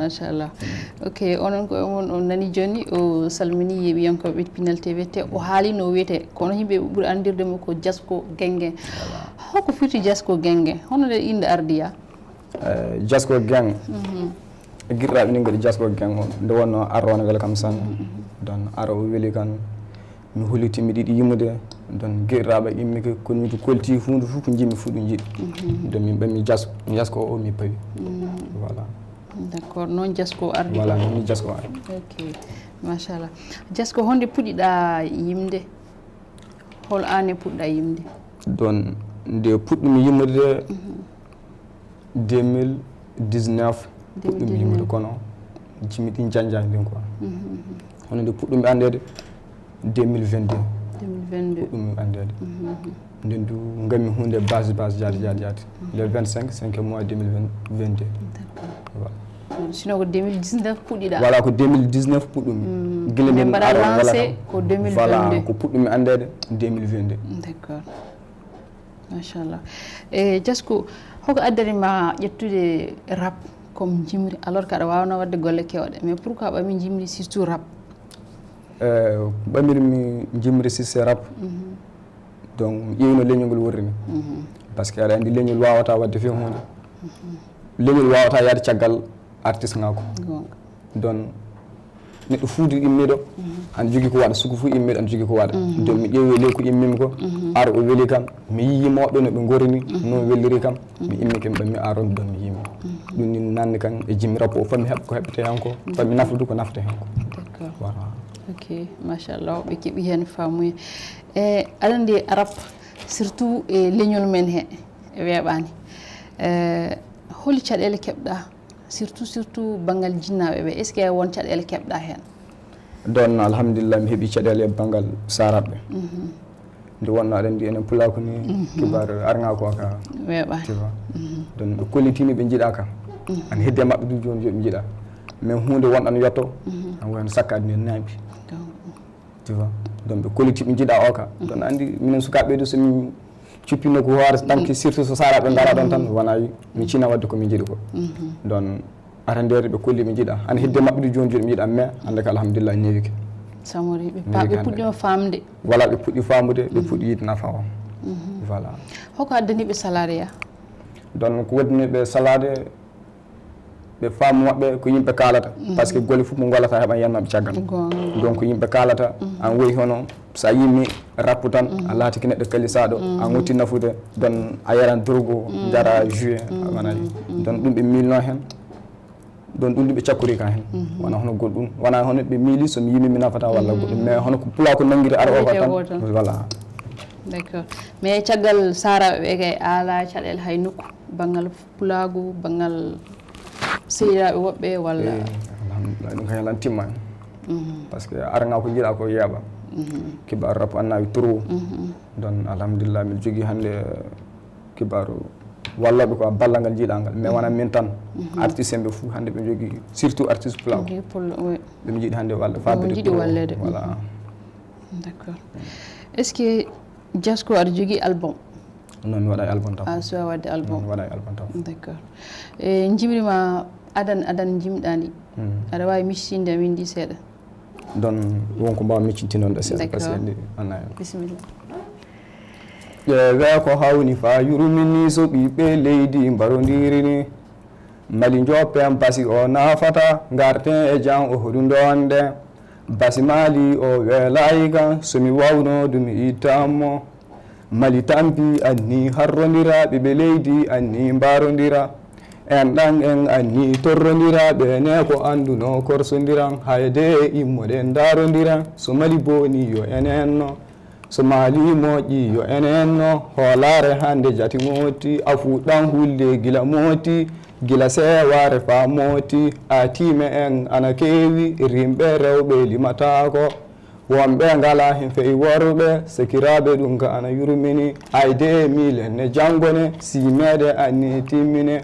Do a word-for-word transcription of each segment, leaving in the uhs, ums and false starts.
Machallah. Ok, onon ko on on nani joni, o salmini yeeɓiyankooɓe Pinal T V te o haali no wiyete, kono yimɓe ɓuri anndirde mo ko Jasko Geng Geng. Hoko foti Jasko Geng Geng? Hono nde innde ardi ya? Eh, Jasko Geng. Giɗiraaɓe ni mbiɗa Jasko Geng on. Nde wonno Aro on weli kam sanne. Don Aro o weli kan. Mi holiti mbiɗa yiɗi yimude. Don giɗiraaɓe immike ko mi kolti huunde fof ko jimmi fof ɗum jiɗi. Don min ɓammi Jasko, Jasko o mi pawi. Voilà. D'accord, noon Jasko ardi. Voilà, ko noon Jasko ardi. Ok, machallah. Jasko, honde puɗɗiɗa yimde? Hol ane puɗɗa yimde? Don nde puɗɗumi yimude de, deux mille dix-neuf puɗɗumi yimude, kono jimi ɗin janjani ɗin quoi. Hono nde puɗɗumi andede, deux mille vingt-deux. Deux mille vingt-deux. Puɗɗumi andede. Nden du ngammi hunde base, base, jaadi, jaadi, jaadi. Le vingt-cinq, cinq mois deux mille vingt-deux. D'accord. Voilà. Sino ko deux mille dix-neuf puɗɗiɗa? Voilà, ko deux mille dix-neuf puɗɗumi. Gila nden mbaɗa lancé ko deux mille vingt-deux. Voilà, ko puɗɗumi andede deux mille vingt-deux. D'accord. Machallah. E Jasko, hoko addani ma ƴettude rap comme jimri, alors que aɗa wawno wadde golle kewɗe, mais pourquoi ɓami jimri surtout rap? Eh, ɓamirmi jimri si se rap. Donc mi ƴeewino leñol ngol worri ni. Parce que aɗa andi leñol wawata wadde fe hunde. Leñol wawata yaade caggal artiste ngako. Donc neɗɗo fuudu immiɗo an jogi ko waɗa, suku fu immiɗo an jogi ko waɗa. Donc mi ƴeewi ley ko immimi ko, ar o weli kam, mi yiyi moɗo no ɓe gorini no welliri kam. Mi immi ken ɓammi aron don mi yimi. Ɗum ni nanni kan e jimmi rap o, fami heɓ ko heɓete hen ko, fami nafudu ko nafte hen ko. D'accord. Voilà. Ok, machallah, ɓe keɓi hen famuye. E aɗa andi arab, surtout e leñol men he, e weeɓani. E holi caɗele keɓɗa, surtout surtout banngal jinnaɓe ɓe, est ce que won caɗele keɓɗa hen? Don alhamdulillah mi heɓi caɗele e banngal saraɓe. Nde wonno aɗa andi enen pulaku ni, kibar arnga ko ka weeɓa, tu vois. Don ɓe kollitini ɓe jiɗa ka. An hedde maɓɓe du joni joni jiɗa, mais hunde won an yotto an woni sakkade ni naabi. Tu vois, donc ɓe kolliti ɓe jiɗa o ka. Donc andi minen sukaɓe du so min cuppino ko hoore tan ki, surtout so saraɓe ngara ɗon tan wona mi cina wadde ko min jiɗi ko. Donc arandere ɓe kolli mi jiɗa an hedde maɓɓe du joni joni mi jiɗa, mais ande ka alhamdulillah newike. Samori ɓe pa ɓe puɗɗima famde. Voilà, ɓe puɗɗi famude, ɓe puɗɗi yiɗi nafa o. Voilà. Hoko addani ɓe salariat? Donc ko waddini ɓe salade, ɓe faamu maɓɓe ko yimɓe kaalata. Parce que golle fof mo golata heɓan yan maɓɓe caggal. Donc yimɓe kaalata, an woyi hono sa yimmi rappu tan a laatiki neɗɗo kalisaɗo, an wotti nafude, don a yaran drogo, jara jue. Wona donc ɗum ɓe milno hen. Donc ɗum ɗum ɓe cakkori ka hen. Wona hono goɗɗum, wona hono ɓe miili so mi yimi mi nafata walla goɗɗum, mais hono ko pula ko nangiri ara o tan. Voilà. D'accord. Mais caggal saraɓe ɓe kay ala caɗele hay nokku, banngal pulaagu, banngal sehilaaɓe woɓɓe walla? Eh, alhamdulillah, ɗum kañum lan timma. Parce que aranga ko jiɗa ko yeeɓa. Kibaru rap annawi turu. Don alhamdulillah, miɗo jogii hannde kibaru walloɓe ko ballal ngal jiɗa ngal, mais wona min tan. Artiste en ɓe fof hannde ɓe jogii, surtout artiste pulaagu. Ɓe jiɗi hannde walla fabiri jiɗi walleede. Voilà. D'accord. Est ce que Jasko aɗa jogii album? Non, mi waɗa album tan. A suwa wadde album? Mi waɗa album tan. D'accord. E jimri ma adan adan jimɗa ndi, aɗa wawi miccitinde amin ndi seeɗa? Don won ko mbawa miccintinonɗo ɗo seeɗa? D'accord. Parce que ndi annayi. Bisimilla. Ƴeewe ko hawni fa yurmini, so ɓiɓɓe leydi mbarodiri ni. Mali joppen basi o nafata, garten e jam o hoɗu ndonde. Basi Mali o weelayi kan, so mi wawno dum ittanmo. Mali tampi anni harrondira, ɓiɓɓe leydi anni mbarondira. En ɗan en anni torrondira, ɓe ne ko anduno korsondiran, hayde immoɗen ndarondiran. So Mali boni yo enenno. So Mali moƴƴi yo enenno, hoolaare hannde jati mooti, a fuɗɗan hulde gila mooti, gila seewaare faa mooti, a tiime en ana keewi, rimɓe rewɓe limataako, wonɓe ngala hen fey worɓe, sakiraaɓe ɗum ka ana yurmini, ayde miilen ne janngo ne, siimeede anni timmine,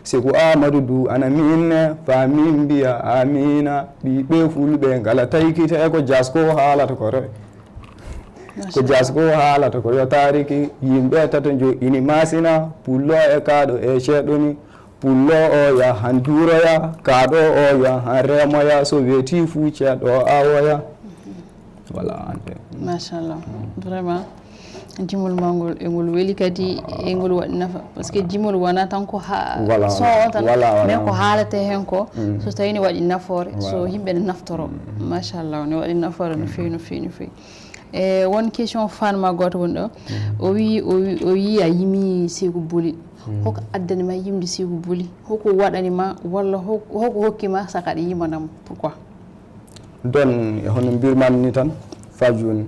Seku Aamadu du ana minne, faa min mbiya amiina, ɓiɓɓe fulɓe ngala taykite ko Jasko haalata ko re-, Ko Jasko haalata ko yo taariki, yimɓe tato joɗɗini maasina, pullo e kaaɗo e ceeɗɗo ni. Pullo o yahan juuroya, kaaɗo o yahan remoya, so weeti fuu ceeɗo awoya. Voilà, ante. Machallah. Vraiment, jimol ma ngol, e ngol weli kadi, e ngol waɗi nafa. Parce que jimol wona tan ko ha-, voilà, son o tan, voilà, mais ko haalate hen ko, so tawi ne waɗi nafoore, so yimɓe ne naftoro. Machallah, ne waɗi nafoore no feewi, no feewi, no feewi. E won question fan ma gooto woni ɗo. O wi, o wi, o wi a yimi Seeku Boli. Hoko addani ma yimde Seeku Boli? Hoko waɗani ma walla ho-, hoko hokki ma saka ɗe yimanam? Pourquoi? Don, e hono mbirmami ni tan, fa jooni,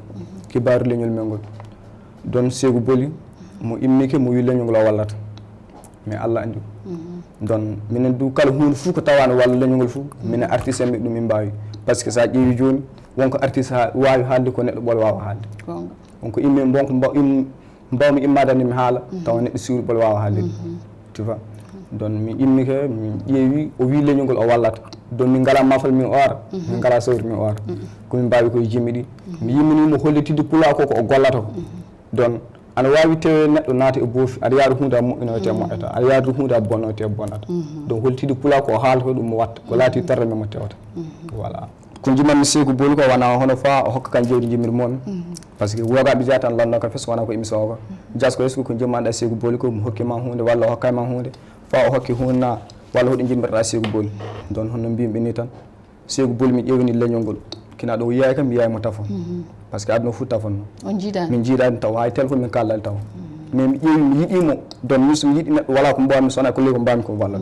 kibaaru leñol men ngol. Don Seeku Boli, mo immike, mo wi leñol ngol o wallata. Mais Allah andi. Don, minen du kala huunde fuu ko tawa no walla leñol ngol fuu, minen artiste en ɓe ɗum min mbaawi. Parce que so a ƴeewi jooni, wonko artiste ha-, waawi haalde ko neɗɗo ɓolo waawa haalde. Goonga. Wonko immi, wonko mba-, im-, mbawmi immade ni mi haala, tawa neɗɗo siwri ɓolo waawa haalde. Tu vois? Don, mi immike, mi ƴeewi, o wi leñol ngol o wallata. Don, min ngala mafal min oora, min ngala sawri min oora. Ko min mbaawi ko e jimmi ɗi. Mi yimmini mo hollitide pulaaku ko o gollata ko. Don, ana waawi tewe neɗɗo naata e boofi, aɗa yaara huunde a moƴƴinoyte moƴƴata, aɗa yaara huunde a bonnoyte bonnata. Donc, hollitide pulaaku ko o haalata ko ɗum mo watta, ko laati terre men mo tewata. Voilà. Ko jimanmi Seeku Boli ko wona hono fa o hokka kan jawdi jimir momi. Parce que wogaɓe jeya tan lanno ka fes wona ko émission o ko. Jasko, est-ce que ko jimanɗa Seeku Boli ko mo hokki ma huunde walla o hokkay ma huunde? Fa o hokki huunde na walla hoɗo jimmirɗa Seeku Boli? Don hono mbimɓe ni tan. Seeku Boli mi ƴeewini leñol ngol. Kina ɗo yaay kam mi yaay mo tafon. Parce que aduna fuu tafon. On jiidaani? Min jiidaani taw, hay téléphone min kaaldaani taw. Mais mi ƴeewi mi yiɗi mo. Donc, min so mi yiɗi neɗɗo, wala ko mbaawmi so wonaa ko ley ko mbaawmi ko walla.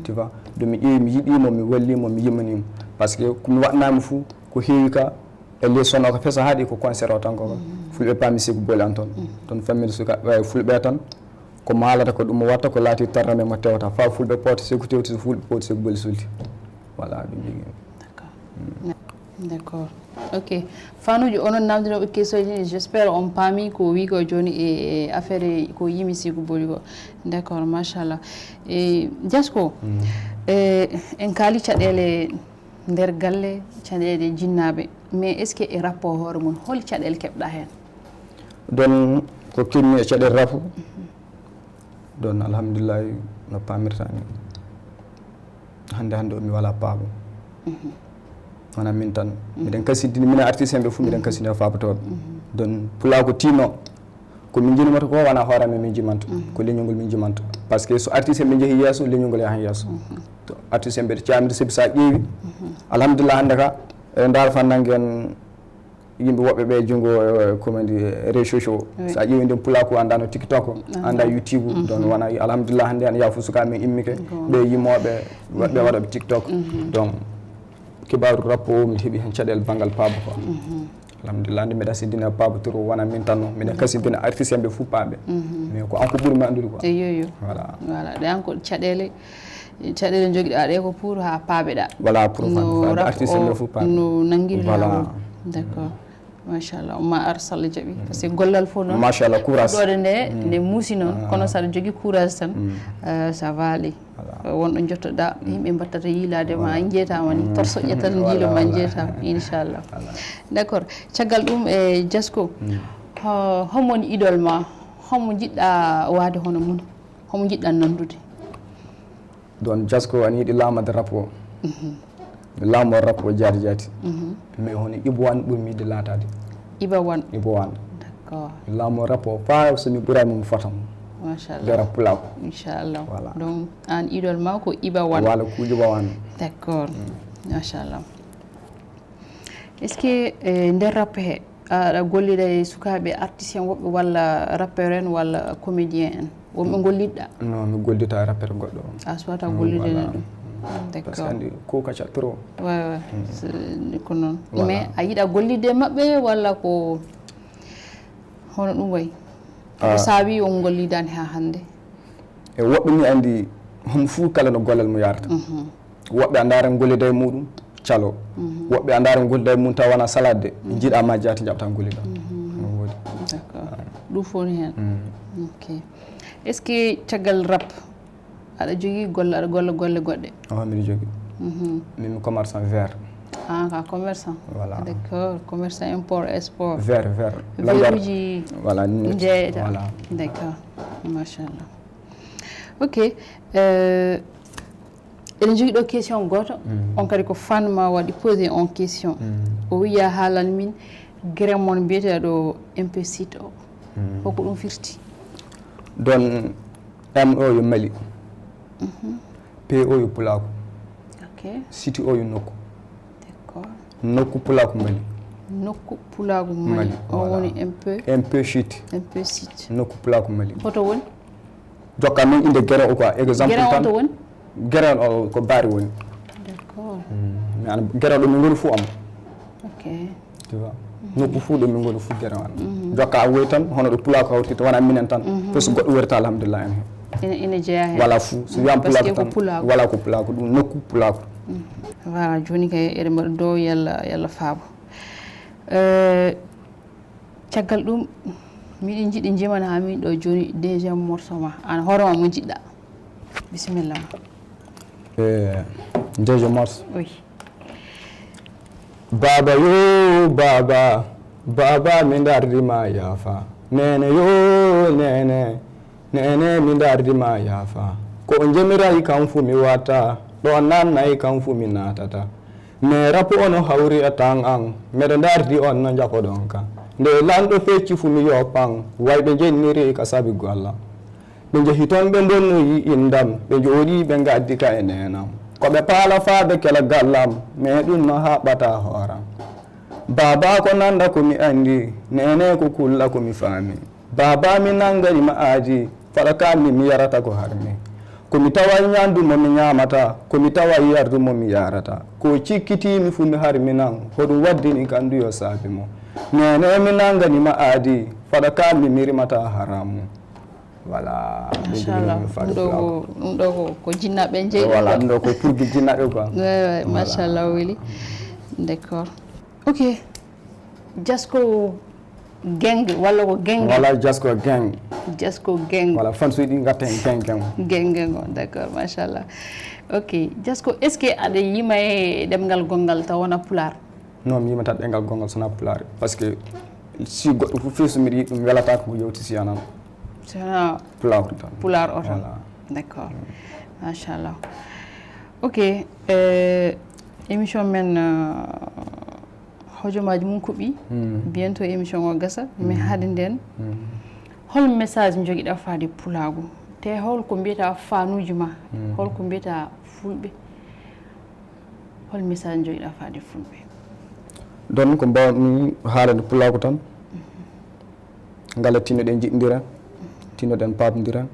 Tu vois? Donc, mi ƴeewi mi yiɗi mo, mi walli mo, mi yimmani mo. Parce que ko mi waɗnaami fuu, ko heewi ka, e les son o ko fesa haaɗi ko concert o tan ko. Fulɓe paami Seeku Boli an toon. Toon famille suka, eh, fulɓe tan. Ko mo haalata ko ɗum mo watta, ko laati terre men mo tewata. Fa fulɓe poota Seeku tewti, so fulɓe pooti Seeku Boli sulti. Voilà, ɗum jogii. D'accord. D'accord. Ok. Fanuuji, onon namdinooɓe question ji, j'espère on paami ko wi ko jooni e, e affaire ko yimi Seeku Boli ko. D'accord, machallah. E, Jasko, e, en kaali caɗeele nder galle, caɗeele jinnaaɓe. Mais est-ce que e rap o hoore mum, hol caɗeele keɓɗa heen? Don ko keɓmi e caɗeele rap. Don, alhamdulillahi, no paamirta ni. Hannde, hannde o mi wala paabo. Wona min tan. Miɗen kasindini, minen artiste en ɓe fof miɗen kasindini e faabotooɓe. Don, pulaaku tino, ko min jimata ko wona hoore men min jimanta. Ko leñol ngol min jimanta. Parce que so artiste en ɓe njehi yeeso, leñol ngol yahan yeeso. To artiste en ɓe caamiri, sabi sa ƴeewi. Alhamdulillah, hannde ka, eɗen ndaara fan nanngen yimɓe woɓɓe ɓe junngo, eh, comment dire, réseaux sociaux. Oui. So a ƴeewi nden pulaaku, annda no TikTok, annda YouTube. Donc, wona, alhamdulillah, hannde an yaa fof suka men immike, ɓe yimooɓe, woɓɓe waɗooɓe TikTok. Donc, kibaaru rap o, mi heɓi heen caɗeele banngal paabo ko. Alhamdulillah, nde mbiɗa sidina paabo toro wona min tan, miɗen kasidina artiste en ɓe fof paaɓe. Mais ko an ko ɓuri mi anndude quoi. Eyo, yo. Voilà. Voilà, ɗe an ko caɗeele, caɗeele jogiɗa ɗe ko pour ha paaɓeɗa. Voilà, pour no rap artiste en ɓe fof paaɓe. No nanngiri lawol. D'accord. Machallah, ma ar Sall jaɓi. Parce que gollal fof noon. Machallah, courage. Ɗoɗe nde, nde muusi noon, kono saɗa jogii courage tan, euh, ça va aller. Voilà. Wonɗo jottoɗa, yimɓe mbattata yiilaade ma, a jeetaama ni, torso ƴettan jiilo ma jeetaama, inchallah. Voilà. D'accord. Caggal ɗum, e Jasko, ho-, homo woni idole ma? Homo jiɗɗa waade hono mum? Homo jiɗɗa nanndude? Don Jasko ana yiɗi laamade rap o. Mi laamo rap o jaati jaati. Mais hono Ibo Wan ɓurmi yiɗde laataade. Ibo Wan? Ibo Wan. D'accord. Mi laamo rap o faa so mi ɓuraani mo mi fota mo. Machallah. Nde rap pulaaku. Inchallah. Voilà. Donc, an idole ma ko Ibo Wan? Voilà, ko Ibo Wan. D'accord. Machallah. Est-ce que, eh, nder rap he, aɗa gollida e sukaaɓe artiste en woɓɓe walla rappeur en walla comédien en? Wonɓe gollidɗa? Non, mi gollita rappeur goɗɗo. A suwata gollidude ɗum? D'accord. Parce que anndi ko kaca trop. Ouais, ouais. C'est, ko noon. Voilà. Mais a yiɗa gollidde e maɓɓe walla ko hono ɗum wayi? Ko saabi on gollidaani haa hannde? E woɓɓe ni anndi homo fuu kala no gollal mo yarata. Woɓɓe a ndaara gollida e muɗum, calo. Woɓɓe a ndaara gollida e mum taw wona salade de, jiiɗa ma jaati jaɓata gollida. No woodi. D'accord. Ɗum fof ne heen. Ok. Est-ce que caggal rap aɗa jogii golle, aɗa golla golle goɗɗe? Oh, miɗo jogii. Min mi commerçant vert. Ah, ka commerçant. Voilà. D'accord, commerçant import, export. Vert, vert. Veruji. Voilà, jeeyata. Voilà. D'accord. Machallah. Ok. Euh, eɗen jogii ɗo question gooto. On kadi ko fan ma waɗi posé on question. O wiya haalan min gere mon mbiyeteeɗo implicite o. Hoko ɗum firti? Don M o yo Mali. P o yo Pulaaku. Ok. City o yo nokku. D'accord. Nokku Pulaaku Mali. Nokku Pulaaku Mali. Mali, O voilà. Woni M P. M P City. M P City. Nokku Pulaaku Mali. Hoto woni? Jokka noon inde gere o quoi. Exemple Gere on tan. To woni? Gere on o ko Bari woni. D'accord. Mais ana gere ɗo min ngoni fuu am. Ok. Tu vois. Nokku fuu ɗo min ngoni fuu gere on. Jokka a woy tan hono ɗo Pulaaku hawti to wona minen tan. Parce que goɗɗo werta alhamdulillah en. Ina ina jeeya heen. Voilà fuu so wiyama Parce que Pulaaku ko tan. Pulaaku. Voilà ko Pulaaku ɗum nokku Pulaaku. Voilà, jooni kay eɗen mbaɗa dow yalla yalla faabo. Euh, caggal ɗum miɗen jiɗi jimana ha min ɗo jooni deuxième morceau ma an hoorema mo jiɗɗa. Bisimilla ma. E deuxième morceau. Oui. Baba yo baba, baba mi dardi ma yaafa. Nene yo nene, nene mi dardi ma yaafa. Ko o jemiray kam fu mi watta, ɗo nannay kam fu mi natata. Mais rapu ono hawri e tan an, meɗo dardi on no jafoɗon ka. Nde lanɗo fecci fu mi yoppan, wayɓe jenniri ka sabi golla. Ɓe njehi ton ɓe mbonnoyi indam, ɓe jooɗi ɓe ngaddi ka e nenam. Ko ɓe paala faa ɓe kela gallam, mais ɗum no haɓɓata hooram. Baaba ko nanda ko mi andi, nene ko kulla ko mi faami. Baaba mi nangani ma aadi, fala ka mi mi yarata ko harmi. Ko mi taway nyandu mo mi nyamata, ko mi taway yardu mo mi yarata. Ko cikkiti mi fu mi harminan, hoɗum waddini kandu yo saabi mo. Nene mi nangani ma aadi, fala ka mi mi rimata haramu. Voilà. Machallah. Ɗum ɗo ko ɗum ɗo ko ko jinnaɓe jeyi. Voilà, ɗum ɗo ko pour jinnaɓe quoi. Ouais, ouais, machallah weli. D'accord. Ok. Jasko gang walla ko gang. Voilà, Jasko gang. Jasko gang. Voilà, fan suuɗi ngatten gang gang. Gang gang o, d'accord, machallah. Ok. Jasko, est-ce que aɗa yima e ɗemngal gongal taw wona pulaar? Non, mi yimata ɗemngal gongal sona pulaar. Parce que si goɗɗo fof feesu mbiɗa yiɗi ɗum welata ko yewti si anan. Sona Pulaar tan. Pulaar o tan. Voilà. D'accord. Machallah. Ok. Euh, émission men euh, hojomaaji mum kuɓi. Bientôt émission o gasa. Mais haade nden hol message jogiɗa faade pulaagu? Te hol ko mbiyata fanuuji ma? Hol ko mbiyata fulɓe? Hol message jogiɗa faade fulɓe? Ɗon ko mbawmi haalande pulaagu tan. Ngala tinnoɗen jiɗndira, tinnoɗen paamdira.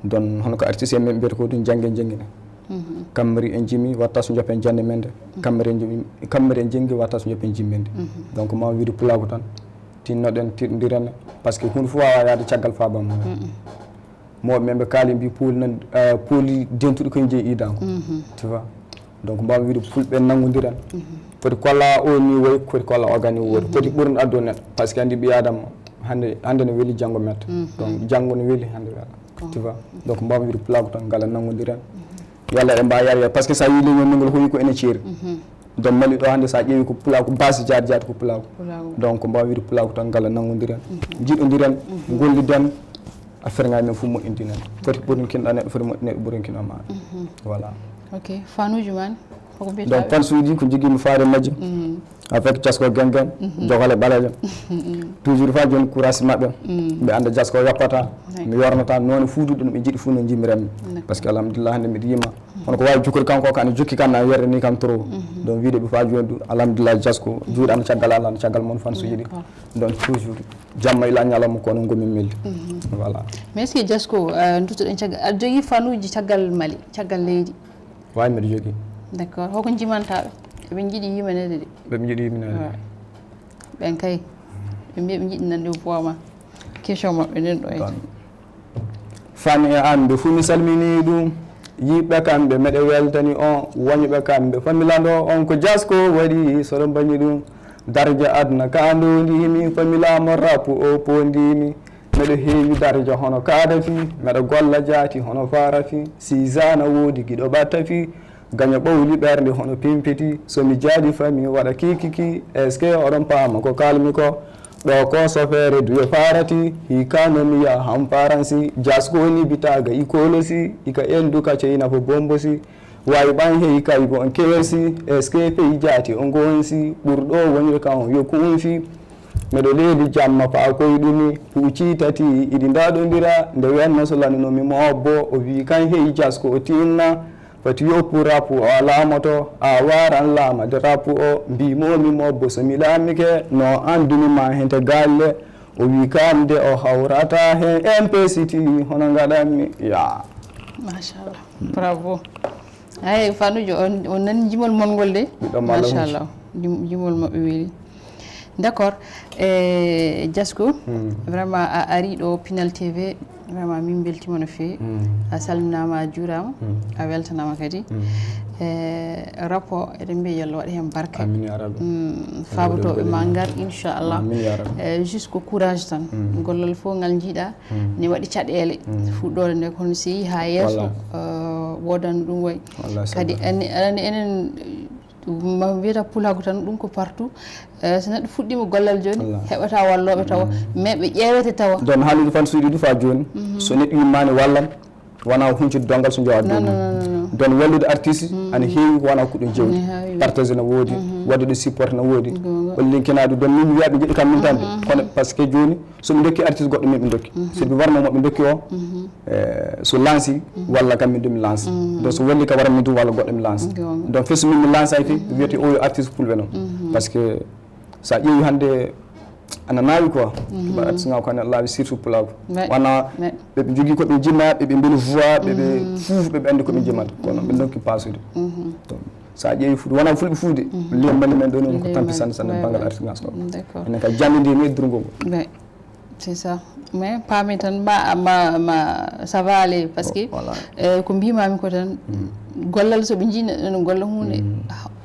Ɗon hono ko artiste en men mbiyata ko ɗum jannge jangina. Kammari en jimi watta so joppen jannde men nde. Kammari en jimi, kammari en janngi watta so joppen jimmende. Donc ma wiide pulaagu tan. Tinnoɗen, tinnoɗen, parce que hunde fof wawa yaade caggal faabam mum. Mawɓe men ɓe kaali mbi pooli nan, eh, pooli dentuɗi koye jeeyi idanko. Tu vois. Donc mbawmi wiide fulɓe nanngondiran. Foti kolla o ni woy, foti kolla o gani woy. Foti ɓurno addo neɗɗo. Parce que andi ɓi adama hande, hande no weli janngo metta. Donc janngo no weli hande wela. Tu vois. Donc mbawmi wiide pulaagu tan ngala nanngondiran. Yalla eɗen mbawi yar yar. Parce que sa yi leñol men ngol hoyi ko ene ceeri. Donc mali ɗo hande sa ƴeewi ko pulaagu base jaati jaati ko pulaagu. Pulaagu. Donc mbawmi wiide pulaagu tan ngala nanngondiran. Jiɗondiran, golliden. Affaire ngaji men fof moƴƴintinani. Foti ɓurinkinɗa neɗɗo, foti moƴƴi neɗɗo ɓurinkinɗo ma. Voilà. Ok. Fanuuji ma ne? Hoko mbiyata Donc fansuuji ko jogimi faade majji. Avec Jasko gang gang, jogale ɓaleejo. Toujours fa joni courage maɓɓe. Ɓe anda Jasko yoppata. Mi yornata noone fuuduɗo no ɓe jiɗi fof no jimmiranmi. Parce que alhamdulillah hande mbiɗa yima. Hono ko wawi jukkude kanko o kane jukki kan na yerde ni kam trop. Donc wiide ɓe fa joni ɗum alhamdulillah Jasko juuɗe ana caggal Allah ana caggal mon fansuuji ɗi. Donc toujours jamma ila ñalawma kono ngomin melli. Voilà. Mais est-ce que Jasko euh, duttoɗen caggal aɗa jogii fanuuji caggal Mali, caggal leydi? Wawi mbiɗa jogii. D'accord. Hoko jimantaɓe? Ɓe jiɗi yimanede de. Ɓe jiɗi yimanede. Ɓen kay ɓe mbiya ɓe jiɗi nande poids ma. Question maɓɓe nden ɗo e. Fani e an ɓe fuu mi salmini ɗum. Yiɓɓe kamɓe meɗe weltani on. Woñɓe kamɓe familando on ko Jasko waɗi soɗo mbañi ɗum. Darja aduna ka ndondimi familamo rapu o pondimi. Meɗo heewi darja hono kadafi. Meɗo golla jaati hono farafi. Sizana woodi giɗo ɓattafi. Gaño ɓowli ɓernde hono pimpiti. So mi jaali fami waɗa kikiki. Est-ce que oɗon paama ko kalmi ko? Ɗo ko sofeere duyo farati, hika no miya han faransi, jasko ni bitaga i kolosi, ika endu ka cheyna fo bombosi, wai ban he ika ibo on kersi, eske fe i jati on gonsi, ɓurɗo wonir kan yo kunfi. Meɗo leeli jamma fa koy ɗumi, puuci tati iɗi ndaɗondira, nde wenno so lanuno mi mobbo, o wi kan hey jasko o tinna, foti yoppu rapu o alamoto, a waran lama de rapu o, mbimo mi mobbo so mi lamike, no andumi ma hente galle, o wi kam de o hawrata hen M P C T, hono ngaɗanmi, ya. Machallah, bravo. Ay, Fanujo, on, on nani jimol mon ngol de? Machallah, jimol maɓɓe weli. D'accord. E Jasko, vraiment a ari ɗo Pinal T V, vraiment min beltima no fewi. A salminama, a juurama, a weltanama kadi. E rapport eɗen mbiya yallah waɗa hen barke. Fabotoɓe ma ngar inchallah. E juste ko courage tan. Gollal fof ngal jiiɗa ne waɗi caɗele. Fuɗɗode nde kono so yeehi ha yeeso, wodan ɗum way. Kadi enen enen ma wiyata pulagu tan ɗum ko partout. So neɗɗo fuɗɗima gollal joni, heɓata walloɓe tawa, mais ɓe ƴeewete tawa. Donc haaldude fan suuɗi du fa joni, so neɗɗo yimmani wallam, wona huncude dongal so jowa dum. Donc wallude artiste ana heewi, wona ko ɗum jewdi. Partage na woodi, wadde ɗo support na woodi. Hollinkinaɗo donc min wiyaɓe jiɗi kam min tan de, kono parce que joni soɓe dokki artiste goɗɗo min ɓe dokki, soɓe warno moɓe dokki o, so lanci walla kam min dum lance. Donc so walli ka wara min dum walla goɗɗo mi lance. Donc fesu min mi lance ay fi wiyete oyo artiste fulɓe noon. Parce que sa ƴeewi hannde ana naawi quoi. Ba artiste ngaw ko ana laawi surtout pulaagu. Wana ɓe ɓe jogii ko ɓe jimma, ɓe ɓe mbeli voix, ɓe ɓe fuuf, ɓe ɓe anndi ko ɓe jimmata, kono ɓe donki paasude. Donc sa ƴeewi fuude wona fulɓe fuude, lembani men ɗo noon ko tampi sanne sanne banngal artiste ngasko. Enen ka jannde ndi e durgo ngo. C'est ça. Mais paami tan ma ma ma ça va aller parce que, eh, ko mbimami ko tan, gollal so ɓe jii neɗɗo no golla hunde,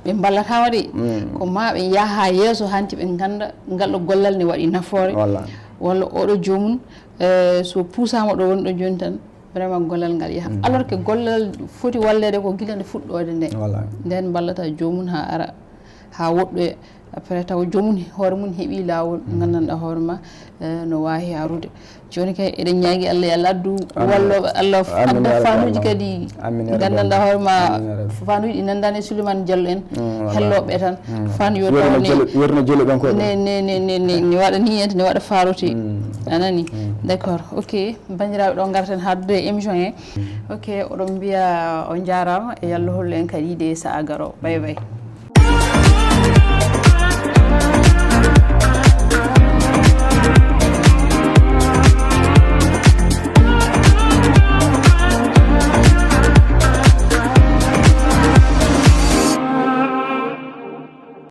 ɓe mballatama de. Ko ma ɓe yaha ha yeeso hanti ɓe ganda ngal ɗo gollal ne waɗi nafoore. Walla oɗo jomum, eh, so puusama ɗo woni ɗo joni tan, vraiment gollal ngal yaha. Alors que gollal foti wallede ko gila nde fuɗɗode nde. Nden mballata jomum ha ara ha woɗɗoya. Après taw jomum hoore mum heɓi lawol gandanɗa hoore ma, eh, no wawi yarude. Joni kay eɗen ñaagui Allah yo Allah addu walloɓe, Allah adda fanuji kadi gandanɗa hoore ma, fanuji ɗi nandani e Souleymane Diallo en. Helloɓe tan fan yo taw ne ne ne ne ne waɗa niyente, ne waɗa farote. Anani? D'accord, ok. Bandiraɓe, ɗo garten haddude e émission he. Ok, oɗon mbiya on jarama e yallah hollo en kadi de sa a garo, bay bay.